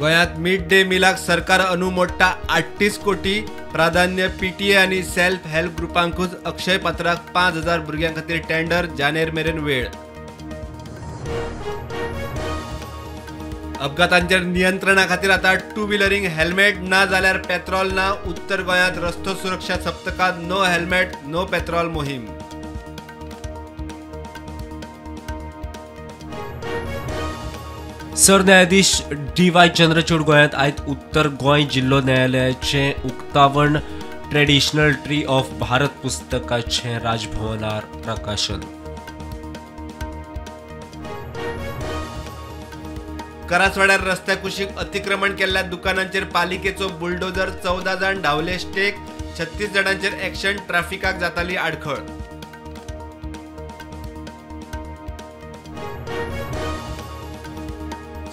गोंयांत mid day मिलाक सरकार अंदू मोडटा 38 कोटी, प्राधान्य पीटीए आनी सेल्फ हेल्प ग्रुपांकूच. अक्षय पात्राक 5,000 भुरग्यां खातीर टेंडर, जानेर मेरेन वेळ. अपघातांचेर नियंत्रणा खातीर आतां टू व्हिलरींक हेल्मेट ना जाल्यार पेत्रोल ना. उत्तर गोंयांत रस्तो सुरक्षा सप्तकांत नो हेल्मेट नो पेत्रोल मोहीम. सरन्यायाधीश डी.वाय. चंद्रचूड गोंयांत आयज उत्तर गोंय जिल्हो न्यायालयाचें उक्तावण, ट्रेडिशनल ट्री ऑफ भारत पुस्तकाचें राजभवनार प्रकाशन. करासवाड्यार रस्त्या कुशीक अतिक्रमण केल्ल्या दुकानांचेर पालिकेचो बुलडोजर, 14 जाण धांवले स्टेक, 36 जाणांचेर एक्शन, ट्राफिकाक जाताली आडखळ.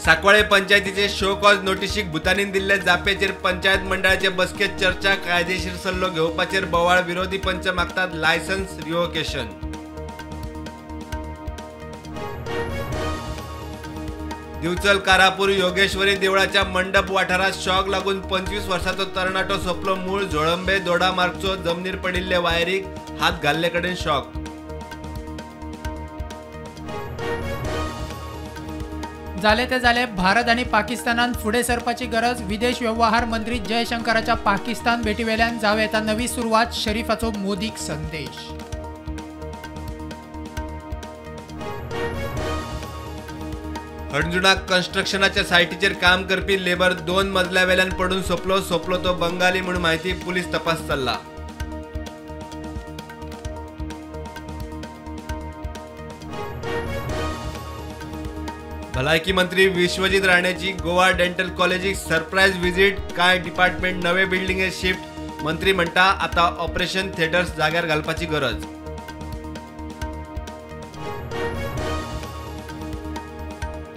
सांकवाळे पंचायतीचे शो कॉज नोटीशीक भूतानीन दिल्ले जापेचेर पंचायत मंडळाचे बसकेत चर्चा, कायदेशीर सल्लो घेवपाचेर बोवाळ, विरोधी पंच मागतात लायसन्स रिव्होकेशन. दिवचल कारापूर योगेश्वरी देवळाच्या मंडप वाठारात शॉक लागून 25 वर्सांचो तरणाटो सोंपलो. मूळ झोळंबे दोडा मार्गचो जमनीर पडिल्ले वायरीक हात घाल्ले कडेन शॉक. जाले ते जाले, भारत आनी पाकिस्तानान फुडें सरपाची गरज. विदेश व्यवहार मंत्री जयशंकराच्या पाकिस्तान भेटीवेल्यान जावं येता नवी सुरवात, शरीफाचो मोदीक संदेश. हणजुणा कन्स्ट्रक्शनाच्या सायटीचेर काम करपी लेबर 2 मजल्या वेल्यान पडून सोंपलो. सोंपलो तो बंगाली म्हूण म्हायती, पुलीस तपास चल्ला. भलायकी मंत्री विश्वजीत राणेची गोवा डेंटल कॉलेजीक सरप्रायज व्हिजीट, कांय डिपार्टमेंट नवे बिल्डिंगेत शिफ्ट. मंत्री म्हणटा आतां ऑपरेशन थिएटर्स जाग्यार घालपाची गरज.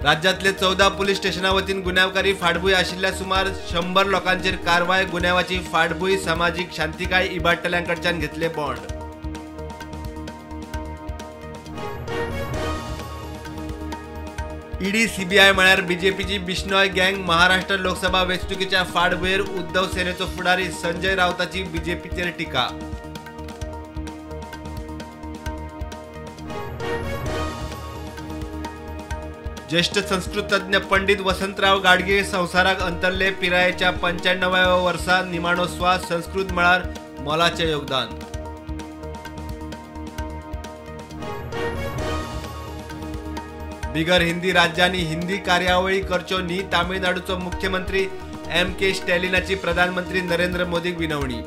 राज्यांतले 14 पुलीस स्टेशना वतीन गुन्यांवकारी फाटभूंय आशिल्ल्या सुमार 100 लोकांचेर कारवाय. गुन्यांवाची फाटभूंय समाजीक शांतिकाय इबाडटल्यांकडच्यान घेतले बॉन्ड. ईडी सीबीआय म्हळ्यार बीजेपीची बिश्नोय गँग. महाराष्ट्र लोकसभा वेंचणुकेच्या फाटभुंयेर उद्धव सेनेचो फुडारी संजय राऊताची बीजेपीचेर टिका. ज्येष्ठ संस्कृतज्ञ पंडित वसंतराव गाडगीळ संवसाराक अंतरले. पिरायेच्या 95व्या वर्सा निमाणो स्वास. संस्कृत मळार मोलाचें योगदान. बिगर हिंदी राज्यांनी हिंदी कार्यावळी करच्यो न्ही, तामिळनाडूचो मुख्यमंत्री एम के स्टॅलिनाची प्रधानमंत्री नरेंद्र मोदीक विनवणी.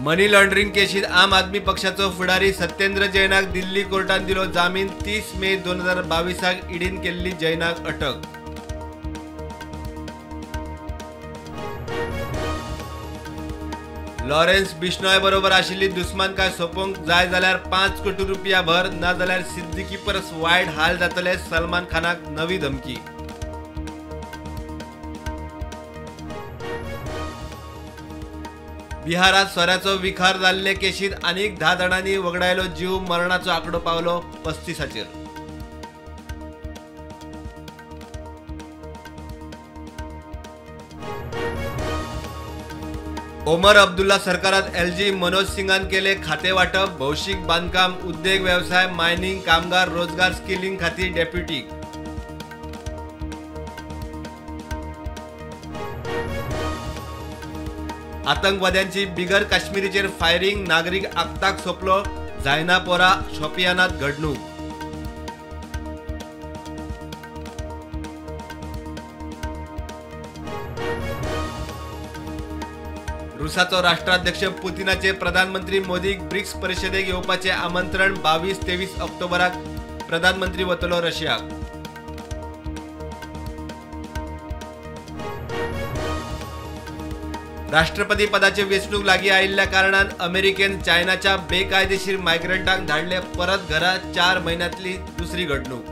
मनी लॉन्ड्रिंग केशीत आम आदमी पक्षाचो फुडारी सत्येंद्र जैनाक दिल्ली कोर्टान दिलो जामीन. 30 मे 2022 ईडीन केल्ली जैनाक अटक. लॉरेन्स बिश्नोय बरोबर आशिल्ली दुस्मानकाय सोंपोवंक जाय जाल्यार 5 कोटी रुपया भर, ना जाल्यार सिद्दीकी परस वायट हाल जातले, सलमान खानाक नवी धमकी. बिहारात सोऱ्याचो विखार जाल्ले केशीत आनीक 10 जाणांनी वगडायलो जीव. मरणाचो आंकडो पावलो 35चेर. ओमर अब्दुल्ला सरकारात एलजी मनोज सिंगान केले खाते वाटप. भौशीक बांदकाम, उद्देग व्यवसाय, मायनिंग, कामगार रोजगार स्किलिंग खातीर डेप्युटी. आतंकवाद्यांची बिगर काश्मीरीचेर फायरिंग, नागरीक आक्ताक सोंपलो. जायनापोरा शोपियानात घडणूक. रुसाचो राष्ट्राध्यक्ष पुतिनाचे प्रधानमंत्री मोदीक ब्रिक्स परिषदेक येवपाचें आमंत्रण. 22-23 ऑक्टोबराक प्रधानमंत्री वतलो रशियाक. राष्ट्रपती पदाची वेंचणूक लागीं आयिल्ल्या कारणान अमेरिकेन चायनाच्या बेकायदेशीर मायग्रंटांक धाडले परत घरा. 4 म्हयन्यांतली दुसरी घडणूक.